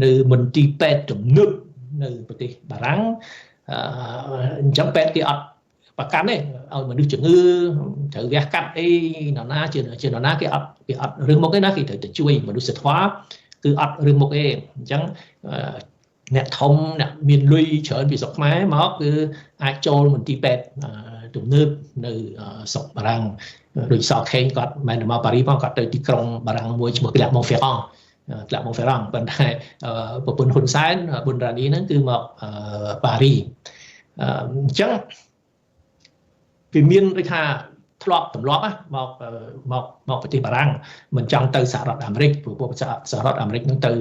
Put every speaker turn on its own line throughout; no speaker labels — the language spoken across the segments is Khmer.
នៅមន្ទីរពេទ្យទំនើបនៅប្រទេសបារាំងអញ្ចឹងពេទ្យគេអត់ប្រកាន់ទេឲ្យមនុស្សជំងឺត្រូវវះកាត់អីនរណាជាជានរណាគេអត់គេអត់រឿងមុខទេណាគេត្រូវតែជួយមនុស្សធម៌គឺអត់រឿងមុខទេអញ្ចឹងអ្នកធំអ្នកមានលុយច្រើនពីស្រុកខ្មែរមកគឺអាចចូលមន្ទីរពេទ្យទំនើបនៅស្រុកបារាំងដូចសខេងគាត់មិនមកប៉ារីផងគាត់ទៅទីក្រុងបារាំងមួយឈ្មោះ Clermont-Ferrand Clermont-Ferrand ប៉ុន្តែប្រពន្ធហ៊ុនសែនប៊ុនរ៉ានីហ្នឹងគឺមកប៉ារីអញ្ចឹងវាមានដូចថាធ្លាប់ទម្លាប់មកមកមកប្រទេសបារាំងមិនចង់ទៅសហរដ្ឋអាមេរិកព្រោះពួកសហរដ្ឋអាមេរិកហ្នឹងទៅ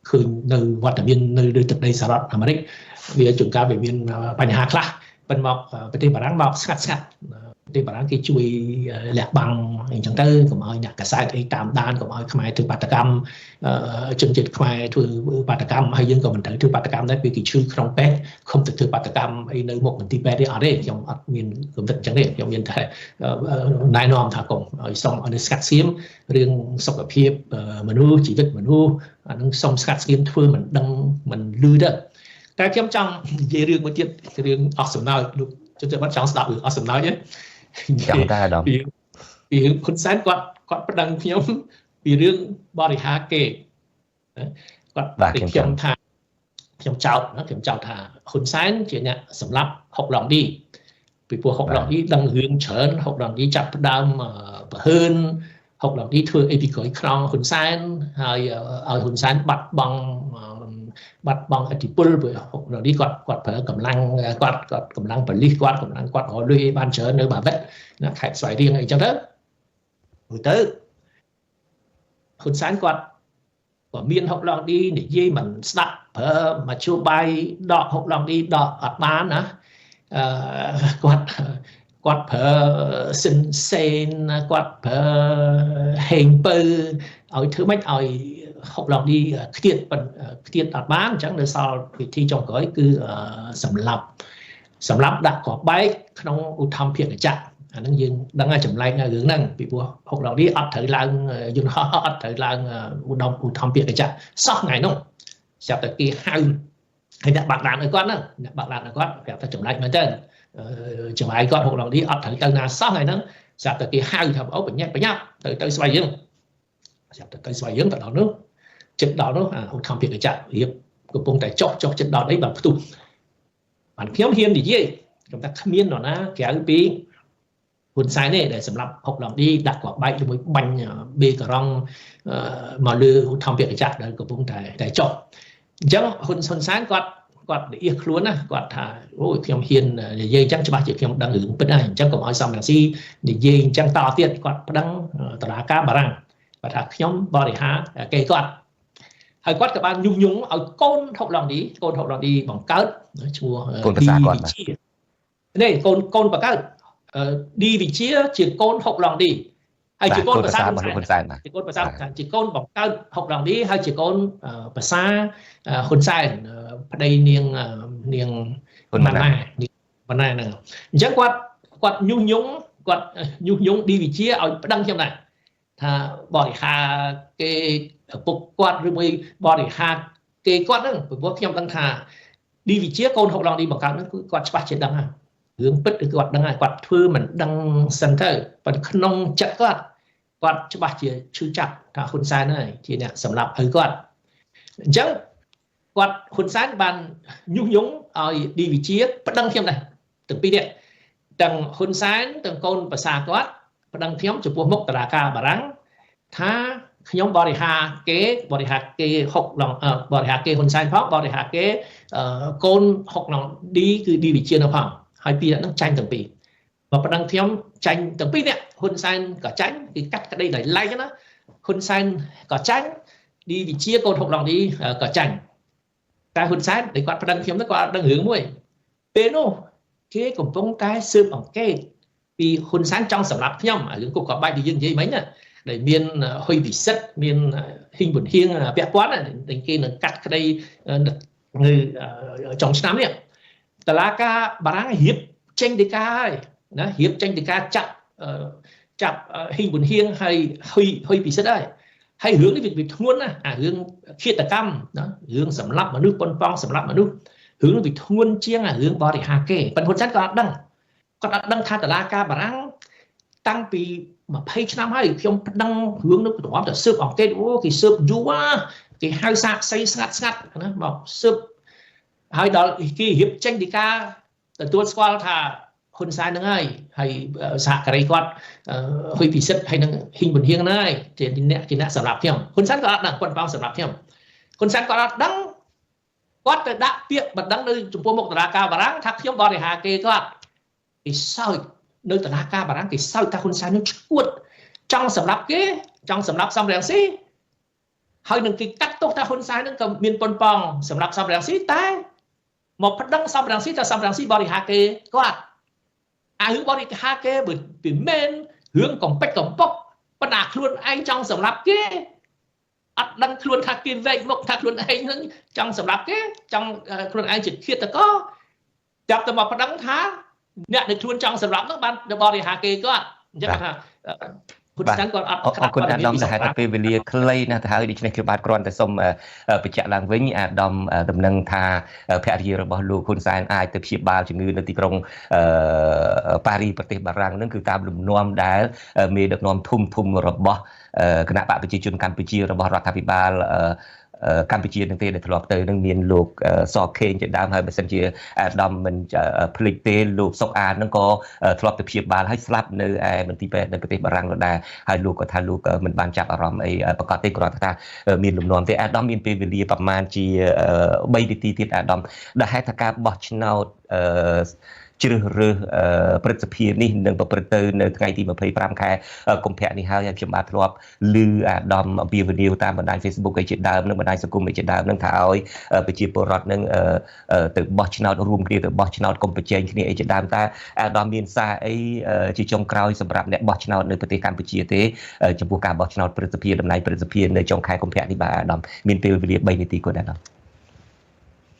ឃើញនៅវត្តមាននៅលើទឹកដីសហរដ្ឋអាមេរិកវាជួនកាលវាមានបញ្ហាខ្លះប៉ុន្តែមកប្រទេសបារាំងមកស្ងាត់ស្ងាត់ប្រទេសបារាំងគេជួយលាក់បាំងអញ្ចឹងទៅកុំឲ្យអ្នកកាសែតអីតាមដានកុំឲ្យខ្មែរធ្វើបាតកម្មជនជាតិខ្មែរធ្វើបាតកម្មហើយយើងក៏មិនត្រូវធ្វើបាតកម្មដែរពេលគេឈឺក្នុងពេទ្យខំទៅធ្វើបាតកម្មអីនៅមុខមន្ទីរពេទ្យទេអត់ទេខ្ញុំអត់មានគំនិតអញ្ចឹងទេខ្ញុំមានតែណែនាំថាកុំឲ្យសុំឲ្យស្កាត់ស្ងៀមរឿងសុខភាពមនុស្សជីវិតមនុស្សអានឹងសុំស្កាត់ស្ងៀមធ្វើមិនដឹងមិនលឺទៅតែខ្ញុំចង់និយាយរឿងមួយទៀតរឿងអស់សំណើចលោកជនជាតិបាត់ចង់ស្ដាប់រឿងអស់សំណើចទេ
ចង់តែអាដាម
ពីពីហ៊ុនសែនគាត់គាត់ប្តឹងខ្ញុំពីរឿងបរិហាគេគាត់ខ្ញុំថាខ្ញុំចោទណាខ្ញុំចោទថាហ៊ុនសែនជាអ្នកសម្លាប់ហុកឡង់ឌីពីព្រោះហុកឡង់ឌីដឹងរឿងច្រើនហុកឡង់ឌីចាប់ផ្ដើមប្រហើនហុកឡង់ឌីធ្វើអីពីក្រោយខ្នងហ៊ុនសែនហើយឲ្យហ៊ុនសែនបាត់បង់បាត់បង់ឥទ្ធិពលព្រោះហុកឡង់ឌីគាត់គាត់ប្រើកម្លាំងគាត់គាត់កម្លាំងប៉ូលីសគាត់កម្លាំងគាត់រកលុយបានច្រើននៅបាវិតណាខេត្តស្វាយរៀងអីចឹងទៅរួចទៅហ៊ុនសែនគាត់ក៏មានហុកឡង់ឌីនិយាយមិនស្ដាប់ប្រើមធ្យោបាយដកហុកឡង់ឌីដកអត់បានណាអឺគាត់គាត់ប្រើសិនសេនគាត់ប្រើហេងពៅឲ្យធ្វើម៉េចឲ្យហុកឡង់ឌីខ្ទាតខ្ទាតអត់បានអញ្ចឹងនៅសល់វិធីចុងក្រោយគឺសម្លាប់សម្លាប់ដាក់គ្រាប់បែកក្នុងឧទ្ធម្ភាគចក្រអាហ្នឹងយើងដឹងហើយចម្លែកនៅរឿងហ្នឹងពីព្រោះហុកឡង់ឌីអត់ត្រូវឡើងយន្តហោះអត់ត្រូវឡើងឧត្តមឧទ្ធម្ភាគចក្រសោះថ្ងៃនោះស្រាប់តែគេហៅហើយអ្នកបាក់ឡានឲ្យគាត់ហ្នឹងអ្នកបាក់ឡានឲ្យគាត់ប្រាប់ថាចម្លែកមែនតើចម្លែកគាត់ហុកឡង់ឌីអត់ត្រូវទៅណាសោះថ្ងៃហ្នឹងស្រាប់តែគេហៅថាអូបញ្ញាប់បញ្ញាប់ទៅទៅស្វ័យយើងស្រាប់តែទៅស្វ័យយើងទៅដល់នោះចិត្តដល់នោះអាឧទ្ធម្ភាគចក្ររៀបកំពុងតែចុះចុះចិត្តដល់អីបានផ្ទុះបានខ្ញុំហ៊ាននិយាយខ្ញុំថាគ្មាននរណាក្រៅពីហ៊ុនសែនទេដែលសម្រាប់ហុកឡង់ឌីដាក់គ្រាប់បែកជាមួយបាញ់បេការ៉ង់មកលើឧទ្ធម្ភាគចក្រដែលកំពុងតែតែចុះអញ្ចឹងហ៊ុនហ៊ុនសែនគាត់គាត់ល្អៀសខ្លួនណាគាត់ថាអូយខ្ញុំហ៊ាននិយាយអញ្ចឹងច្បាស់ជាខ្ញុំដឹងរឿងពិតហើយអញ្ចឹងកុំឲ្យសំរងស៊ីនិយាយអញ្ចឹងតទៀតគាត់ប្តឹងតឡាការបារាំងគាត់ថាខ្ញុំបរិហាគេគាត់ហើយគាត់ក៏បានញុះញង់ឲ្យកូនហុកឡង់ឌីកូនហុកឡង់ឌីបង្កើតឈ្មោះ
កូនប្រសាគាត់
នេះកូនកូនបង្កើតឌីវិជាជាកូនហុកឡង់ឌីហើយជាកូនប្រសា
ហ៊ុនសែន
ជាកូនប្រសាជាកូនបង្កើតហុកឡង់ឌីហើយជាកូនប្រសាហ៊ុនសែនប្តីនាងនាង
ម៉ាណា
ម៉ាណាហ្នឹងអញ្ចឹងគាត់គាត់ញុះញង់គាត់ញុះញង់ឌីវិជាឲ្យប្តឹងខ្ញុំដែរថាបរិហាគេឪពុកគាត់ឬមួយបរិហាគេគាត់ហ្នឹងព្រោះខ្ញុំដឹងថាឌីវិជាកូនហុកឡង់ឌីបង្កើតហ្នឹងគឺគាត់ច្បាស់ជាដឹងហើយរឿងពិតគឺគាត់ដឹងហើយគាត់ធ្វើមិនដឹងសិនទៅប៉ុន្តែក្នុងចិត្តគាត់គាត់ច្បាស់ជាឈឺចាប់ថាហ៊ុនសែនហើយជាអ្នកសម្លាប់ឪគាត់អញ្ចឹងគាត់ហ៊ុនសែនបានញុះញង់ឲ្យឌីវិជាប្តឹងខ្ញុំដែរទាំងពីរនេះទាំងហ៊ុនសែនទាំងកូនប្រសាគាត់ប្តឹងខ្ញុំចំពោះមុខតឡាការបារាំងថាខ្ញុំបរិហាគេបរិហាគេហុកឡងបរិហាគេហ៊ុនសែនផងបរិហាគេកូនហុកឡងឌីគឺឌីវិជានៅផងហើយពីរហ្នឹងចាញ់ទាំងពីរមកប្តឹងខ្ញុំចាញ់ទាំងពីរនេះហ៊ុនសែនក៏ចាញ់គឺកាត់ក្តីដោយឡែកណាហ៊ុនសែនក៏ចាញ់ឌីវិជាកូនហុកឡងឌីក៏ចាញ់តែហ៊ុនសែនដែលគាត់ប្តឹងខ្ញុំទៅគាត់អត់ដឹងរឿងមួយពេលនោះគេកំពុងតែស៊ើបអង្កេតពីហ៊ុនសែនចង់សម្លាប់ខ្ញុំអារឿងគុកក៏បែកដែលយើងនិយាយមិញណាដែលមានហ៊ុយពិសិដ្ឋមានហ៊ីងប៊ុនហៀងពាក់ព័ន្ធដែលគេនឹងកាត់ក្តីនៅចុងឆ្នាំនេះតឡាការបារាំងរៀបចេញដីកាហើយណារៀបចេញដីកាចាប់ចាប់ហ៊ីងប៊ុនហៀងហើយហ៊ុយហ៊ុយពិសិដ្ឋហើយ ហើយរឿងនេះវាធ្ងន់ណាស់អារឿងឃាតកម្មណារឿងសម្លាប់មនុស្សប៉ុនប៉ងសម្លាប់មនុស្សរឿងនេះវាធ្ងន់ជាងអារឿងបរិហាគេប៉ុន្តែហ៊ុនសែនក៏អត់ដឹងគាត់អត់ដឹងថាតឡាការបារាំងតាំងពី20ឆ្នាំហើយខ្ញុំប្តឹងរឿងនោះទ្រាំតែស៊ើបអង្កេតអូគេស៊ើបយូរគេហៅសាក្សីស្ងាត់ស្ងាត់ណាមកស៊ើបហើយដល់គេរៀបចេញពីការទទួលស្គាល់ថាហ៊ុនសែនហ្នឹងហើយហើយសហការីគាត់ហ៊ុយពិសិដ្ឋហើយនឹងហ៊ីងប៊ុនហៀងហ្នឹងហើយជាអ្នកសម្រាប់ខ្ញុំហ៊ុនសែនក៏អត់ដឹងគាត់បងសម្រាប់ខ្ញុំហ៊ុនសែនក៏អត់ដឹងគាត់ទៅដាក់ពាក្យបណ្ដឹងនៅចំពោះមុខតុលាការបារាំងថាខ្ញុំបរិហាគេគាត់គេសើចនៅតុលាការបារាំងគេសើចថាហ៊ុនសែននឹងឈួតចង់សម្រាប់គេចង់សម្រាប់សំរងស៊ីហើយនឹងគេកាត់ទោសថាហ៊ុនសែននឹងក៏មានប៉ុនប៉ងសម្រាប់សំរងស៊ីតែមកប្តឹងសំរងស៊ីថាសំរងស៊ីបរិហាគេគាត់អារឿងបរិហាគេបើពីមែនរឿងកំពេចកំប៉ុកប៉ុន្តែខ្លួនឯងចង់សម្រាប់គេអត់ដឹងខ្លួនថាគេវែកមុខថាខ្លួនឯងនឹងចង់សម្រាប់គេចង់ខ្លួនឯងជាឃាតករចាប់ទៅមកប្តឹងថាអ្នកដែលខ្លួនចង់សម្រាប់នោះបានបរិហាគេគាត់អញ្ចឹងថាហ៊ុនសែនគាត់អត់
អរគុណអាដាមដែលហេតុតែពេលវេលាខ្លីណាស់ទៅហើយដូច្នេះខ្ញុំបាទគ្រាន់តែសូមបញ្ជាក់ឡើងវិញអាដាមដំណឹងថាភរិយារបស់លោកហ៊ុនសែនអាចទៅព្យាបាលជំងឺនៅទីក្រុងប៉ារីប្រទេសបារាំងនឹងគឺតាមលំនាំដែលមេដឹកនាំធំធំរបស់គណៈបកប្រជាជនកម្ពុជារបស់រដ្ឋាភិបាលកម្ពុជានឹងទេដែលធ្លាប់ទៅនឹងមានលោកសខេងជាដើមហើយបើសិនជាអាដាមមិនភ្លេចទេលោកសុកអាននឹងក៏ធ្លាប់ទៅព្យាបាលហើយស្លាប់នៅឯមន្ទីរពេទ្យនៅប្រទេសបារាំងនោះដែរហើយលោកក៏ថាលោកមិនបានចាប់អារម្មណ៍អីប្រកាសទេគ្រាន់តែថាមានលំនាំទេអាដាមមានពេលវេលាប្រមាណជា3នាទីទៀតអាដាមដែលហេតុថាការបោះឆ្នោតជ្រើសរើសព្រឹទ្ធសភានេះនឹងប្រព្រឹត្តទៅនៅថ្ងៃទី25ខែកុម្ភៈនេះហើយខ្ញុំបាទធ្លាប់ឮអាដាមអំពាវនាវតាមបណ្ដាញ Facebook អីជាដើមនិងបណ្ដាញសង្គមអីជាដើមនឹងថាឲ្យប្រជាពលរដ្ឋនឹងទៅបោះឆ្នោតរួមគ្នាទៅបោះឆ្នោតកុំប្រជែងគ្នាអីជាដើមតើអាដាមមានសារអីជាចុងក្រោយសម្រាប់អ្នកបោះឆ្នោតនៅប្រទេសកម្ពុជាទេចំពោះការបោះឆ្នោតព្រឹទ្ធសភាតំណែងព្រឹទ្ធសភានៅចុងខែកុម្ភៈនេះបាទអាដាមមានពេលវេលា3នាទីគាត់អាដាម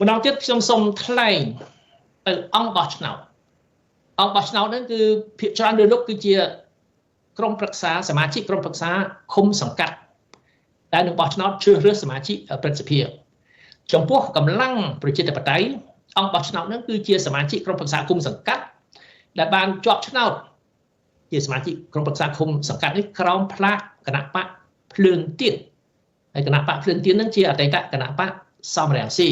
ម្ដងទៀតខ្ញុំសូមថ្លែងទៅអង្គបោះឆ្នោតអង្គបោះឆ្នោតហ្នឹងគឺភាគច្រើនលើលោកគឺជាក្រុមប្រឹក្សាសមាជិកក្រុមប្រឹក្សាឃុំសង្កាត់ដែលនឹងបោះឆ្នោតជ្រើសរើសសមាជិកព្រឹទ្ធសភាចំពោះកម្លាំងប្រជាធិបតេយ្យអង្គបោះឆ្នោតហ្នឹងគឺជាសមាជិកក្រុមប្រឹក្សាឃុំសង្កាត់ដែលបានជាប់ឆ្នោតជាសមាជិកក្រុមប្រឹក្សាឃុំសង្កាត់នេះក្រោមផ្លាកគណៈបកភ្លើងទៀនហើយគណៈបកភ្លើងទៀនហ្នឹងជាអតីតគណៈបកសំរងស៊ី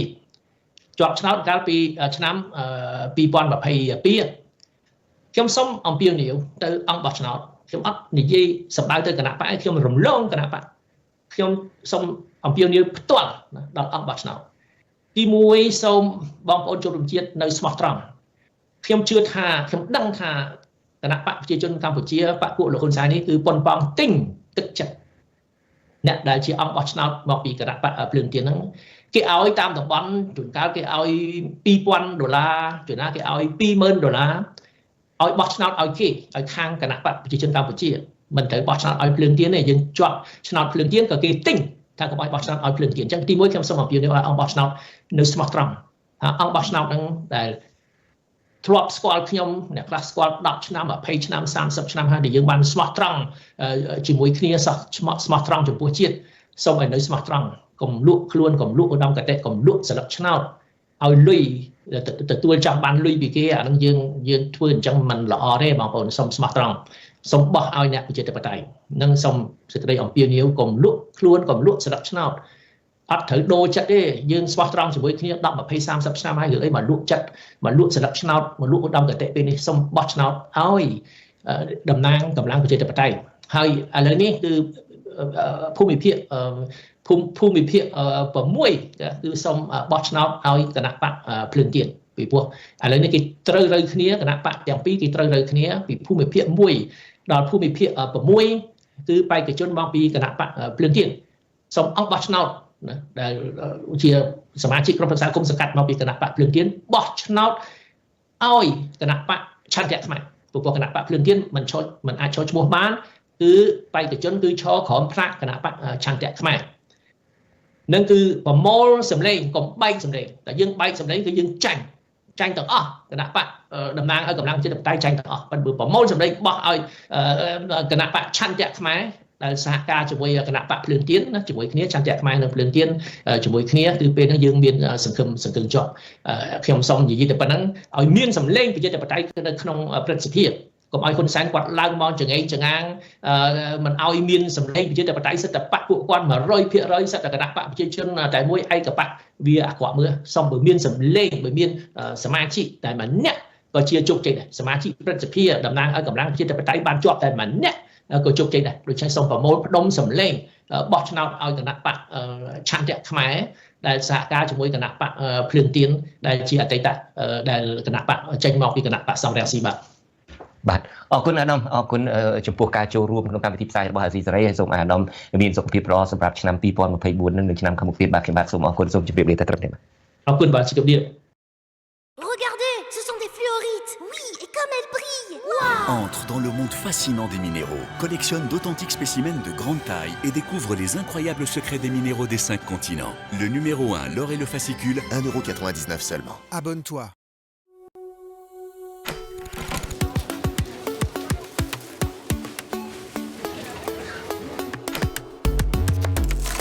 ជាប់ឆ្នោតកាលពីឆ្នាំ2022ខ្ញុំសូមអំពាវនាវទៅអង្គបោះឆ្នោតខ្ញុំអត់និយាយសម្ដៅទៅគណៈបកឯងខ្ញុំរំលងគណៈបកខ្ញុំសូមអំពាវនាវផ្ទាល់ដល់អង្គបោះឆ្នោតទី1សូមបងប្អូនជនរួមជាតិនៅស្មោះត្រង់ខ្ញុំជឿថាខ្ញុំដឹងថាគណៈបកប្រជាជនកម្ពុជាបកពួកលោកហ៊ុនសែននេះគឺប៉ុនប៉ងទិញទឹកចិត្តអ្នកដែលជាអង្គបោះឆ្នោតមកពីគណៈបកភ្លើងទៀនហ្នឹងគេឲ្យតាមតំបន់ជួនកាលគេឲ្យ2000ដុល្លារជួនណាគេឲ្យ20000ដុល្លារឲ្យបោះឆ្នោតឲ្យគេឲ្យខាងគណៈបកប្រជាជនកម្ពុជាមិនត្រូវបោះឆ្នោតឲ្យភ្លើងទៀនទេយើងជាប់ឆ្នោតភ្លើងទៀនក៏គេទិញថាកុំឲ្យបោះឆ្នោតឲ្យភ្លើងទៀនអញ្ចឹងទីមួយខ្ញុំសូមអំពាវនាវឲ្យអង្គបោះឆ្នោតនៅស្មោះត្រង់ថាអង្គបោះឆ្នោតហ្នឹងដែលធ្លាប់ស្គាល់ខ្ញុំអ្នកខ្លះស្គាល់10ឆ្នាំ20ឆ្នាំ30ឆ្នាំហើយដែលយើងបានស្មោះត្រង់ជាមួយគ្នាសោះស្មោះត្រង់ចំពោះជាតិសូមឲ្យនៅស្មោះត្រង់កុំលក់ខ្លួនកុំលក់ឧត្តមគតិកុំលក់ស្លឹកឆ្នោតឲ្យលុយទទួលចង់បានលុយពីគេអានឹងយើងធ្វើអញ្ចឹងមិនល្អទេបងប្អូនសូមស្មោះត្រង់សូមបោះឲ្យអ្នកប្រជាធិបតេយ្យនិងសូមសេចក្តីអំពាវនាវកុំលក់ខ្លួនកុំលក់ស្លឹកឆ្នោតអត់ត្រូវដូរចិត្តទេយើងស្មោះត្រង់ជាមួយគ្នា10 20 30ឆ្នាំហើយរឿងអីមកលក់ចិត្តមកលក់ស្លឹកឆ្នោតមកលក់ឧត្តមគតិពេលនេះសូមបោះឆ្នោតឲ្យតំណាងកម្លាំងប្រជាធិបតេយ្យហើយឥឡូវនេះគឺភូមិភាគភូមិភាគ6គឺសូមបោះឆ្នោតឲ្យគណៈបកភ្លើងទៀនពីព្រោះឥឡូវនេះគេត្រូវរូវគ្នាគណៈបកទាំងពីរគេត្រូវរូវគ្នាពីភូមិភាគ1ដល់ភូមិភាគ6គឺបេក្ខជនមកពីគណៈបកភ្លើងទៀនសូមអង្គបោះឆ្នោតណាដែលជាសមាជិកក្រុមប្រឹក្សាគុំសង្កាត់មកពីគណៈបកភ្លើងទៀនបោះឆ្នោតឲ្យគណៈបកឆន្ទៈខ្មែរព្រោះគណៈបកភ្លើងទៀនមិនអាចចូលឈ្មោះបានគឺបេក្ខជនគឺឈរក្រោមផ្លាកគណៈបកឆន្ទៈខ្មែរនឹងគឺប្រមូលសម្លេងកុំបែកសម្លេងតែយើងបែកសម្លេងគឺយើងចាញ់ ចាញ់ទាំងអស់គណៈបកតំណាងឲ្យកម្លាំងជាតិបតៃចាញ់ទាំងអស់ប៉ុន្តែបើប្រមូលសម្លេងបោះឲ្យគណៈបកឆន្ទៈខ្មែរ ដែលសហការជាមួយគណៈបកភ្លើងទៀនណាជាមួយគ្នាឆន្ទៈខ្មែរនិងភ្លើងទៀនជាមួយគ្នាគឺពេលហ្នឹងយើងមានសង្ឃឹមសង្ឃឹមជាប់ខ្ញុំសូមនិយាយតែប៉ុណ្្នឹងឲ្យមានសម្លេងប្រជាធិបតេយ្យនៅក្នុងព្រឹទ្ធសភាកុំឲ្យហ៊ុនសែនគាត់ឡើងមកចងេងចងាងមិនឲ្យមានសម្លេងប្រជាធិបតេយ្យសិទ្ធិបកពួកគាត់100%សិទ្ធិគណៈបកប្រជាជនតែមួយឯកបកវាអាក្រក់មើលសូមបើមានសម្លេងបើមានសមាជិកតែម្នាក់ក៏ជាជោគជ័យដែរសមាជិកព្រឹទ្ធសភាតំណាងឲ្យកម្លាំងប្រជាធិបតេយ្យបានជាប់តែម្នាក់ក៏ជោគជ័យដែរដូច្នេះសូមប្រមូលផ្ដុំសម្លេងបោះឆ្នោតឲ្យគណៈបកឆន្ទៈខ្មែរដែលសហការជាមួយគណៈបកភ្លើងទៀនដែលជាអតីតដែលគណៈបកចេញមកពីគណៈបកសំរងស៊ីបាទ
បាទអរគុណអាដាមអរគុណចំពោះការចូលរួមក្នុងកម្មវិធីផ្សាយរបស់អាស៊ីសេរីហើយសូមអាដាមមានសុខភាពល្អសម្រាប់ឆ្នាំ2024និងឆ្នាំខាងមុខទៀតបាទខ្ញុំបាទសូមអរគុណសូមជម្រាបលាតែត្រឹមនេះបាទ
អរគុណបាទជម្រាបលា
Regardez, ce sont des fluorites. Oui, et comme elles brillent. Waouh!
Entre dans le monde fascinant des minéraux, collectionne d'authentiques spécimens de grande taille et découvre les incroyables secrets des minéraux des 5 continents. Le numéro 1, l'or et le fascicule,
1,99 € seulement.
Abonne-toi.